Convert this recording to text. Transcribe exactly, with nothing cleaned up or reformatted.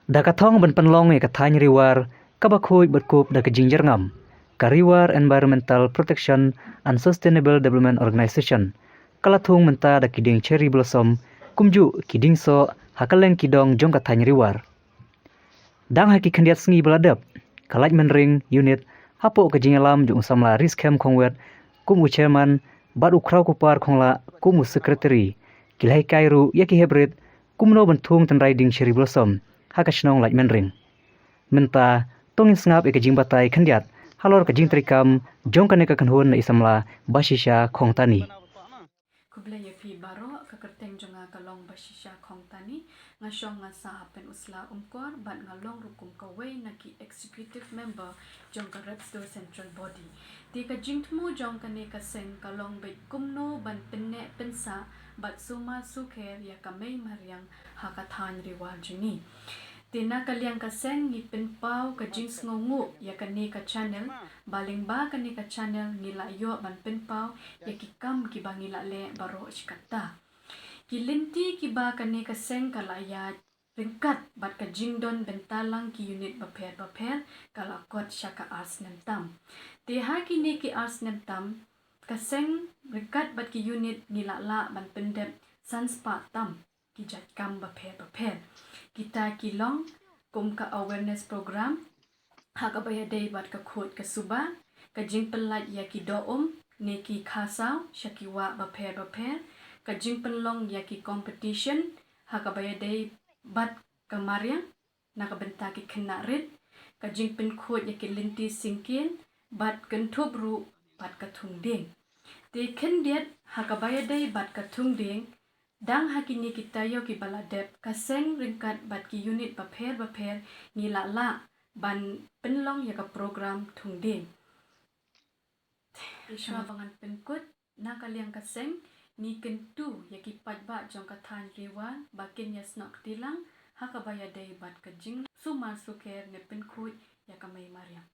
Da ka thong ban pynlong ïa ka thaiñ Riwar kaba khuid bad kup da ka jingjyrngam, ka Riwar Environmental Protection and Sustainable Development Organization ka la thung mynta da ki dieng cherry blossom kumjuh ki dieng soh ha kylleng ki dong jong ka thaiñ Riwar. Dang ha ki khyndiat sngi ba la dep, ka Laitmynring Unit hapoh ka jingïalam jong u samla Riskem Khongwet kum u chairman bad u Khrawkupar Khonglah kum u secretary, ki la hikai ruh ïa ki heprit kumno ban thung tynrai dieng cherry blossom ha ka shnong Laitmynring. Mynta to ngin sngap ïa ka jingbatai khyndiat halor ka jingtrei kam jong kane ka kynhun na i samla Bashisha Khongtani. Khublei ïa phi baroh, ka kyrteng jong nga ka long Bashisha Khongtani, nga shong nga sah ha Pynursla Umkor bad nga long ruh kum kawei na ki executive member jong ka Repsdo Central Body. Te ka jingthmu jong kane ka seng ka long beit kumno ban pynneh pynsah bad sumar sukher ïa ka mei mariang ha ka thaiñ Riwar jong ngi. Te na ka liang ka seng ngi pynpaw ka jingsngewnguh ïa kane ka channel, ba lyngba kane ka channel ngi la ïoh ban pynpaw ïa ki kam kiba ngi la leh baroh shi katta. Ki lynti kiba kane ka seng ka la ïaid ryngkat bad ka jingdon bynta lang ki unit bapher bapher ka la kot sha ka ar snem tam. Te ha kine ki ar snem tam, ka seng ryngkat bad ki unit ngi la lah ban pyndep san spah tam ki jait kam bapher bapher. Kita ki long kum ka awareness program ha kaba ïadei bad ka khuid ka suba, ka jingpyllait ïa ki doh um ne ki khasaw sha ki wah bapher bapher, ka jingpynlong ïa ki competition ha kaba ïadei bad ka mariang na ka bynta ki khynnah rit, ka jingpynkhuid ïa ki lynti syngkien bad kynthup ruh bad ka thung dieng. Te khyndiat ha kaba ïadei bad ka thung dieng, dang ha kine ki taïew kiba la dep, ka seng ryngkat bad ki unit bapher bapher ngi la lah ban pynlong ïa ka program thung dieng. Shuwa ba ngan pynkut, na ka liang ka seng ngi kyntu ïa ki paidbah jong ka thaiñ Riwar ba kin ïa snoh kti lang ha kaba ïadei bad ka jingsumar sukher ne pynkhuid ïa ka mei mariang.